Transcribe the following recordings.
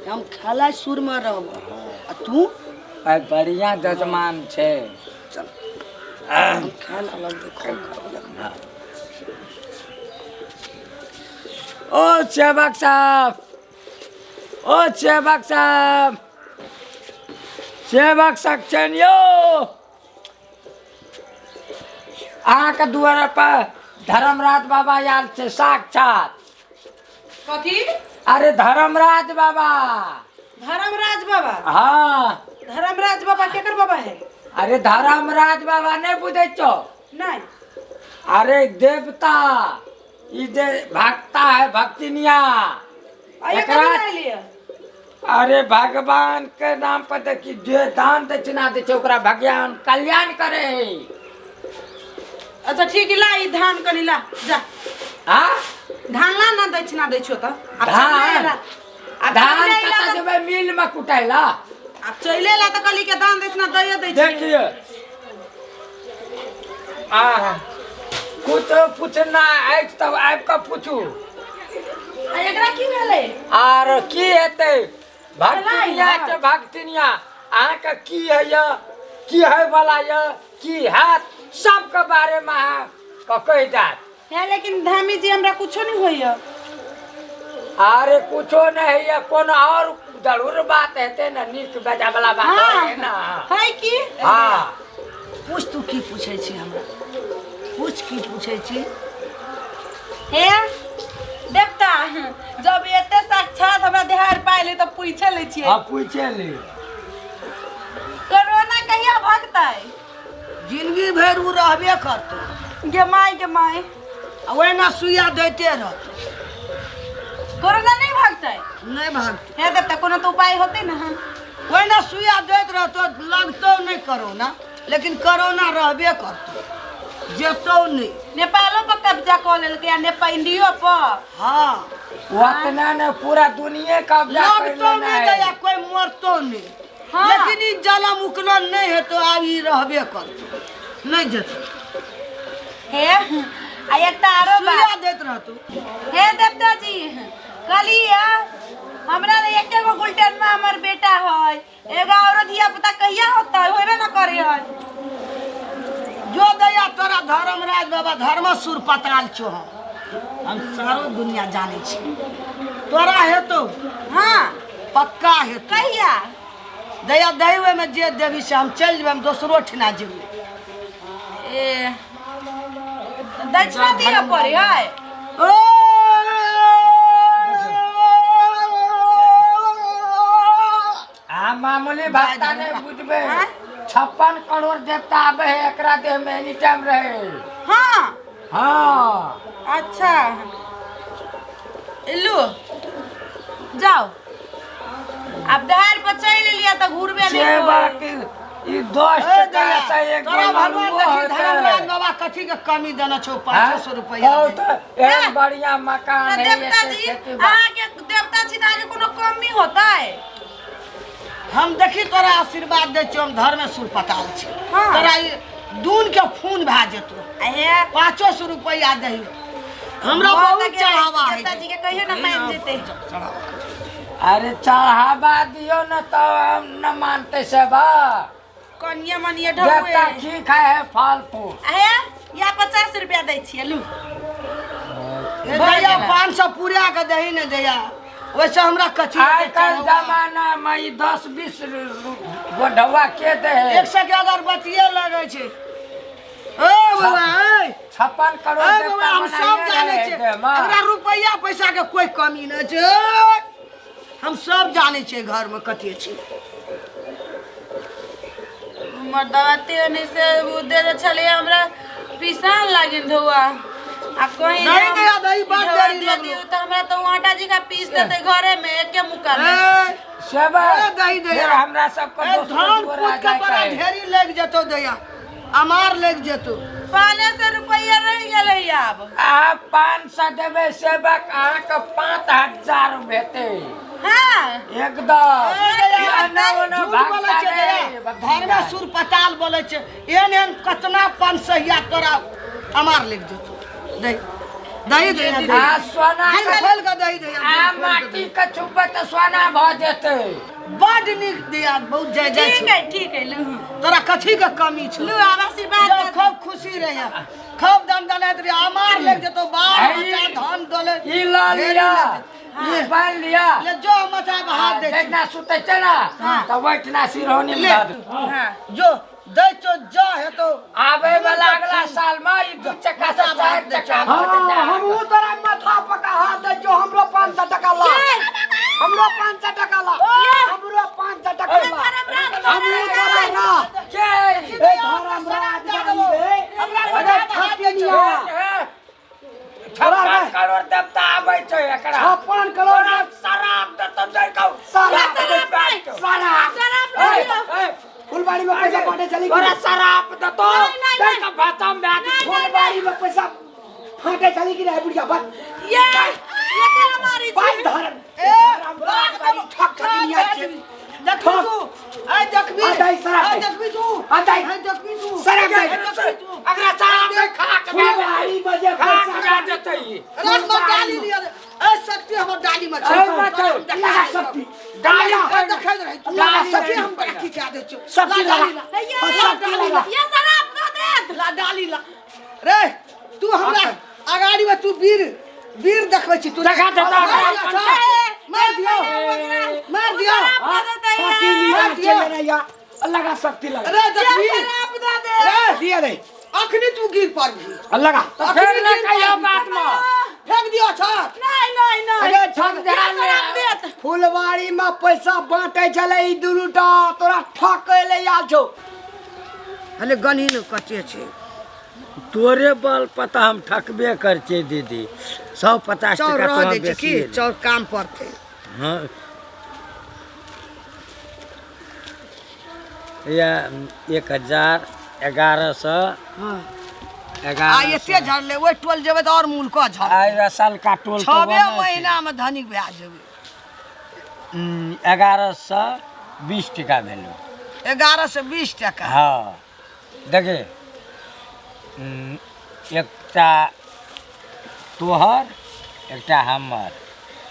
हम खेला सुरमे रहब आ तू आइ बढ़िया जजमान छै। चल, हम खाना लगबै, खाउ खाउ लगबै। ओ सेवक साहब, ओ सेवक साहब, सेवक सक्सेन यौ, अहाँके दुआर पर धर्मराज बाबा आयल छै साक्षात। कथी? अरे धर्मराज बाबा। धर्मराज बाबा? हाँ। धर्मराज बाबा केकर बाबा है? अरे धर्मराज बाबा नहीं बुझै छौ? नहीं। अरे देवता, ई जे भक्ता है, भक्तिनिया। एकरा लिए। अरे भगवान के नाम पर देखी, जे दान दक्षिणा दै छै ओकरा भगवान कल्याण करे है। अच्छा ठीक, ला ई धान कनी ला जा। हाँ? धान ला ना, दक्षिणा दै छियो तऽ आब। धान? चले ला। आब धान चले ला। कतऽ जेबै मिल में कुटाय ला? आब चले ला तऽ कहली के दान दक्षिणा दैए दै छियै। देखिए, आ कुछ पूछना अछि तब आबि कऽ पूछू। आ एकरा की भेलै? आर की हेतै, भक्तिनिया छै भक्तिनिया। अहाँके की होइए, की होइवला यऽ, की हैत, सबके बारेमे अहाँ के कहि देत। है, लेकिन धामी जी, हमरा कुछो नहीं होइए। अरे कुछो नहीं होइए, कोनो और जरूर बात हेतै ने, नीक बेजा वाला बात है ने। है की? हाँ। पूछ, तू की पूछै छी हमरा? पूछ, की पूछै छी? हे देवता, जब एते साक्षात हमरा देहार पाइले तऽ पूछे लै छियै। हाँ, पूछे ली। कोरोना कहिया भगतै? जिंदगी भरि ओ रहबे करतौ। गे माय, गे माय! आ ओहिना सुइया दैते रहतौ। कोरोना नहीं भगतै? नहि भागतौ। हे देवता, कोनो तऽ उपाय होतै ने? ओहिना सुइया दैत रहतौ, लगतौ नहि करोना, लेकिन करोना रहबे करतौ, जेतौ नहि। नेपालो पर कब्जा कऽ लेलकै आ नेपाल इंडियो पर। हाँ। उतना ने पूरा दुनिया कब्जा कर लगतौ लेना नहि है। दैया, कोइ मरतौ नहि। हाँ। लेकिन ई जलम उकलन नहि हेतौ, आब ई रहबे करतौ, नहि जेतौ। हे, आ एकटा आरो सुइया बात। दैत रहतौ। हे देवता जी, कहलियै हमरा ने एके गो गुलटेन में हमर बेटा है, एगो औरो धिया पुता कहिया होतै? होबे ना करे है। जो दैया, तोरा धर्मराज बाबा धर्म सुर पताल छो, हम सारो दुनिया जानै छी, तोरा हेतौ। हाँ। पक्का हेतौ। कहिया? दैया, दही ओहिमे जे देबी से हम चलि जेबै, हम दोसरो ठिना जेबै। ए, दक्षिणा दिअ पड़े है। आ मामूली भक्ता नहीं बुझबे। हाँ? 56 करोड़ देवता आबे है एकरा देह में, एनी टाइम रहे। हाँ। हाँ। अच्छा, इल्लू जाओ, अब दहाड़ पर चलि एलियै तऽ घुरबे नहि सेवा करब। के ई 10 ए टका दैया, से एक तोरा गो भगवान मलुओ देखी होतै। धर्मराज बाबा कथी के कमी देने छौ? 500 रुपैआ कहू दे। तऽ एहन बढ़िया मकान तऽ है, देवता एते जी, खेती बाड़ी। अहाँके देवता छी तऽ अहाँके कोनो कमी होतै? हम देखी, तोरा आशीर्वाद दै छियौ, हम धर्मे सुर पताल छी। हाँ। तोरा ई दून के खून भए जेतौ। आ हे, 500 रुपैआ दही, हमरा बहुत चढ़ावा है। देवता जी के कहियो ना मान जेतै। चढ़ावा। अरे चढ़ावा दियो न तो हम न मानते सेवा। कनिये मनिये देवता ढौए। की खाए है फल फूल? आ हे, या 50 रुपया दै छियै, लू। ए दैया, 500 पूरा के दही ने दैया, ओहिसँ हमरा कथी हेतै? आइ काल्हि चढ़ावा? जमाना में ई 10 20 गोढवा के दे है? 100 के अगरबत्तिए लगै छै। ओ बाबा, ए 56 करोड़ ए देवता बाबा, हम सब बनाइए जानै रहे छियै। देह में। हमरा रुपैआ पैसा के कोई कमी नहि छै, हम सब जानै छियै घरमे कते छै। हमर दवाते नहि से ओ दे दे छलै, हमरा पिसान लागिन धोआ आ कहीं दही जे दैया, दही बड़ धोआ देरी दे लगलो। दियौ तऽ हमरा तऽ ओ आटा जी का पीस देतै घरे में एके मुक्का में। ए, सेवा ए, दही दैया। फिर हमरा सबके ए, दोसरो धान दुआरा कूट के जाय बड़ा के है। ढेरी लागि जेतौ दैया, अमार लागि जेतौ। 500 रुपैआ रहि गेलै आब। अहाँ 500 देबै सेवक, अहाँके 5000 भेटै। हाँ। एकदम। ए दैया, एना ओना झूठ भागता बोलै छै नहि, दैया, भक्तिया। धर्मे सुर पताल बोलै छै, एहन एहन कतना 500 तोरा अमार लागि जेतौ। दै। दही दे आ सोना खोल खोल के दही दे आ माटी के छुपे तऽ सोना भऽ जेतै। बड नीक दिया, बहुत जय जय। ठीक है, ठीक है, लू। तोरा कथी के कमी छौ? लू, आब आशीर्वाद जो दे। खूब खुशी रहे, खूब दनदनाइत रहे, अमार लग जेतो, बाल है। बच्चा धन दौलत ई लऽ लिअ, ई बान्हि लिअ। ले जो मचा के हाथ दे छी। जहिना सुतै छै ने तऽ ओहिठिना सिरौनी ले। दऽ दे। हाँ। जो दै छौ, जो हेतो। आबै वाला अगला साल मे ई दू चक्का से चारि चक्का भऽ जेतै। हाँ, हमहूँ तोरा माथा पका हाथ दै छियौ। हमरो 500 टका ला, हमरो 500 टका ला, हमरो 500 टका ला। हमहूँ तोरा ना के ए धर्मराज बाबू रे, अरे ठकिनिया। 56 करोड़ देवता आबै छै एकरा। 56 करोड़। तोरा शराब देतौ जै कहू। शराब। शराब। शराब। शराब ए, नहीं लियो। ए, फुलबाड़ी में पैसा बांटे चली। तोरा शराब देतौ नहीं, नहीं, जै नहीं। कऽ भातम भए जेतौ। फुलबाड़ी में पैसा फाटे चली कि नहीं बुढ़िया बस? ये केना मारी बात छी? धर्म ए, धर्मराज बाबू ठक ठकिनिया छै। देखबी तू, ऐ देखबी। आ दही शराब ऐ दे। देखबी तू। आ दही। ऐ देखबी तू। शराब दे। ऐ देखबी तू। अगला शराब दे खा के भए जेतै। फुलबाड़ी में जे खा के पैसा भए जेतै ई। राख मत डाली लिअ रे। ऐ शक्ति हमर डाली में छै। ऐ मत छै। लगा शक्ति। डाली। ऐ देखैत रहै तू। डाली। शक्ति हम तोरा खिचा दै छियौ। शक्ति ला लगा। डाली ला। ये शक्ति लगा। ये शराब दऽ देत। ला डाली ला रे। तू हमरा अगाड़ी में तू वीर वीर देखबै छी तू। देखा देता। मार दियौ, मार दियौ, मार दियौ। शराब दऽ देतै ये। ठकिनिया छै रे या लगा शक्ति लगा। रे देखबी। शराब दऽ दे। रे दिया दे। अखनी तू गिर पड़बी। लगा। तऽ फेर नहि कहियौ बात मे। फेंक दियौ छत। नहीं नहीं नहीं। अरे ठक ये शराब देत। फुलबाड़ी में पैसा बांटे छलै ई दुनू टा, तोरा ठकै ले आयल छौ। हले गनी ने कते छै। तोरे बल पता हम ठकबे कर छियै दीदी, 150 चौर टका रह तोरा दै छै की बेसी एलै। चौर काम पड़तै। हाँ, या 1000, 1100। आ 11। एते झड़लै, ओहि टोल जेबै तऽ आओर मूल कऽ झड़। आइ सालका टोल तऽ छबे बनै छै। महीना मे धनिक भए जेबै। 1120 टका भेलो। 1120 टका। हाँ, देखे, एकटा तोहर, एकटा हमर।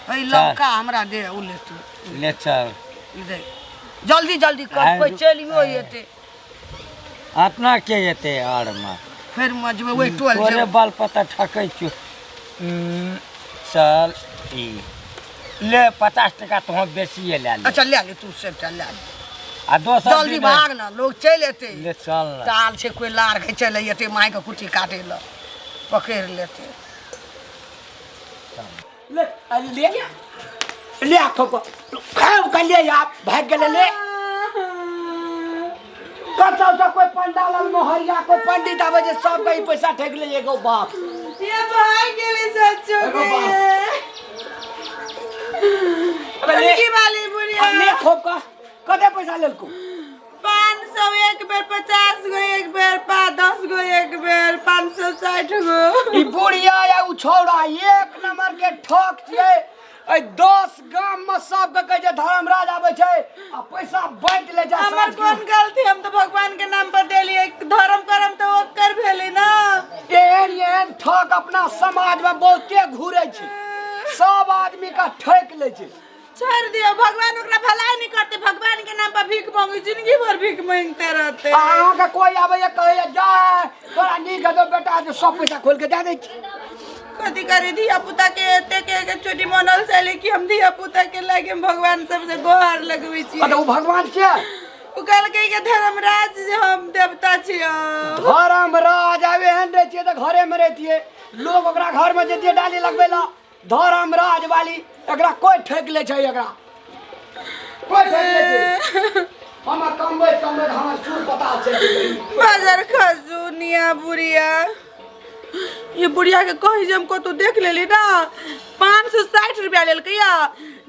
है लमका हमरा दे, उ ले तू। ले चल। ई दे, जल्दी जल्दी कर। आइ कोइ चलियो एते। अपना के एते और मे? फेर मजबै ओहि टोल तोरे जेबै। बल पता ठकै छियौ। चल, ई ले, 50 टका तोहर बेसिए लए ले। अच्छा, ले ले तू, सबटा ले ले। आ दोसर जल्दी दिन भाग ना, लोग चलि एतै। ले चल ना। टाल छै, कोइ लार घिचै लए एतै, मायके कुट्टी काटै लए पकड़ि लेतै। ले ले ले, आखो को खाओ कर ले आप, भाग गेलै। ले कतौ से कोई पंडाल मोहरिया, कोई पंडित आबै छै, सबके ई पैसा ठकि ले। एगो बाप। ये भाग गेलै सच्चो एगो के। बाप। अबे ले। की वाली बुढ़िया। ले खोप का कते पैसा लेलको? 500 एक बेर, 50 गो एक बेर, 5, 10 गो एक बेर, 560 गो। ई बुढ़िया या उ छौड़ा एक नंबर के ठक छियै। एहि 10 गाम में सबके कहै छै धर्मराज आबै छै आ पैसा बाँटि लै छै। हमर साँझ के। कोन गलती? हम तो भगवान के नाम पर देलिए, धर्म करम तो ओकर भेलै ना। एहन एहन ठक अपना समाज में बहुते घूरे छै, सब आदमी का ठकि लै छै। छोड़ दियो, भगवान ओकरा भलाई नहीं करते। भगवान के नाम पर भीख मांगी, जिंदगी भर भीख मांगते रहते। आ अहाँके कोई आबैया, कहैया जा तोरा नीक हेतौ बेटा, जे सब पैसा खोल के दए दै छै। कथी करे, धिया पुता के एते के चोटी मनल छलै कि हम धिया पुता के लागे हम भगवान सबसे गोहार लगबै छी। तऽ ओ भगवान छियै? ओ कहलकै कि धर्मराज जे हम देवता छियै। धर्मराज आब एहन रहै छियै तऽ घरेमे रहितियै, लोग ओकरा घरमे जैतियै डाली लगबै ला। धर्मराज वाली एकरा कोई ठकि लै छै, एकरा कोई ठकि लै छै। हमर कमबैत कमबैत हमर सुर पता छै। बाजार खसू निया बुढ़िया, ये बुढ़िया के कही जे हम कतौ देख लेली ना। 560 रुपया लेलकै या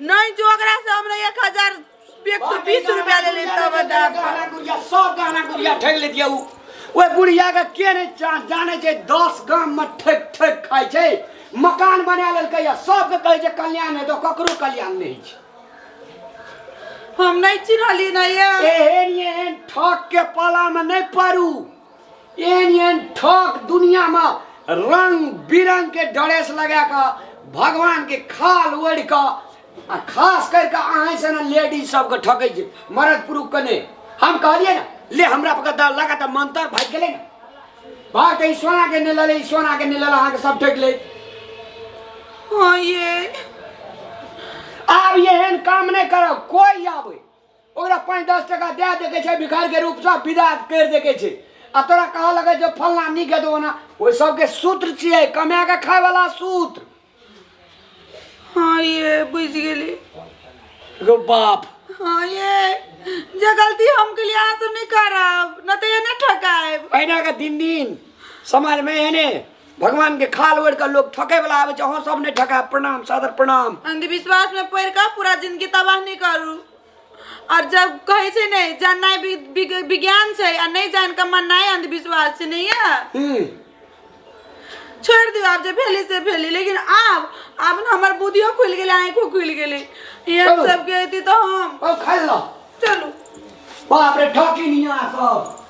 नहीं, जो ओकरा से हमरा 1120 रुपया लेली तब बता। गहना गुड़िया, सब गहना गुड़िया ठकि लेतियै उ। ओहि बुढ़िया के के नहि जानै छै? 10 गाम में ठकि ठकि खाइ छै, मकान बना लेलकै या सबके कहै छै कल्याण हेतौ, ककरो कल्याण नहि होइ छै। हम नहीं चिन्हली ना ये। एहन एहन ठक के पाला में नहीं पड़ू। एहन एहन ठक दुनिया में रंग बिरंग के ड्रेस लगा कऽ भगवान के खाल ओढ़ि कऽ आ खास करि कऽ अहाँ से ने लेडीज सबके ठकै छै, मर्द पुरुष के नहि। हम कहलियै ने ले हमरा पकड़ द लगा तऽ मंतर भागि गेलै ने। भाग तऽ ई सोना के नहि लेले, ई सोना के नहि लेले, अहाँके सब ठकि ले। हाँ ये आब एहन काम नहि करब। कोई आबै ओकरा 5-10 टका दए देके छै, भिखार के रूपसँ विदा करि देके छै। आ तोरा कहऽ लगै छै फलना नीक हेतौ ओना, ओहि सबके सूत्र छियै कमा कऽ खाय वाला सूत्र। हाँ ये बुझि गेली। गो बाप। हाँ ये जे गलती हम के लिए अहाँ सब नहीं करब न तऽ एने ठकायब। एहिना के दिन दिन समाज में एहने भगवान के खाल ओढ़ि कऽ लोग ठकै वाला आबै छै। अहाँ सब नहि ठकायब। प्रणाम, सादर प्रणाम। अंधविश्वास में पड़ि कऽ पूरा जिंदगी तबाह नहीं करू। और जब कहै छै ने जाननाइ विज्ञान छै आ नहीं जान कऽ माननाइ अंधविश्वास छै, नहीं है? छोड़ि दियौ आब जे भेली से भेली, लेकिन आब आब ने हमर बुद्धियो खुलि गेलै, आँखो खुलि गेलै। एहन चलू। सबके अयती तऽ हम ओ खाइ लो। चलू। बाप रे, ठकिनिया सब।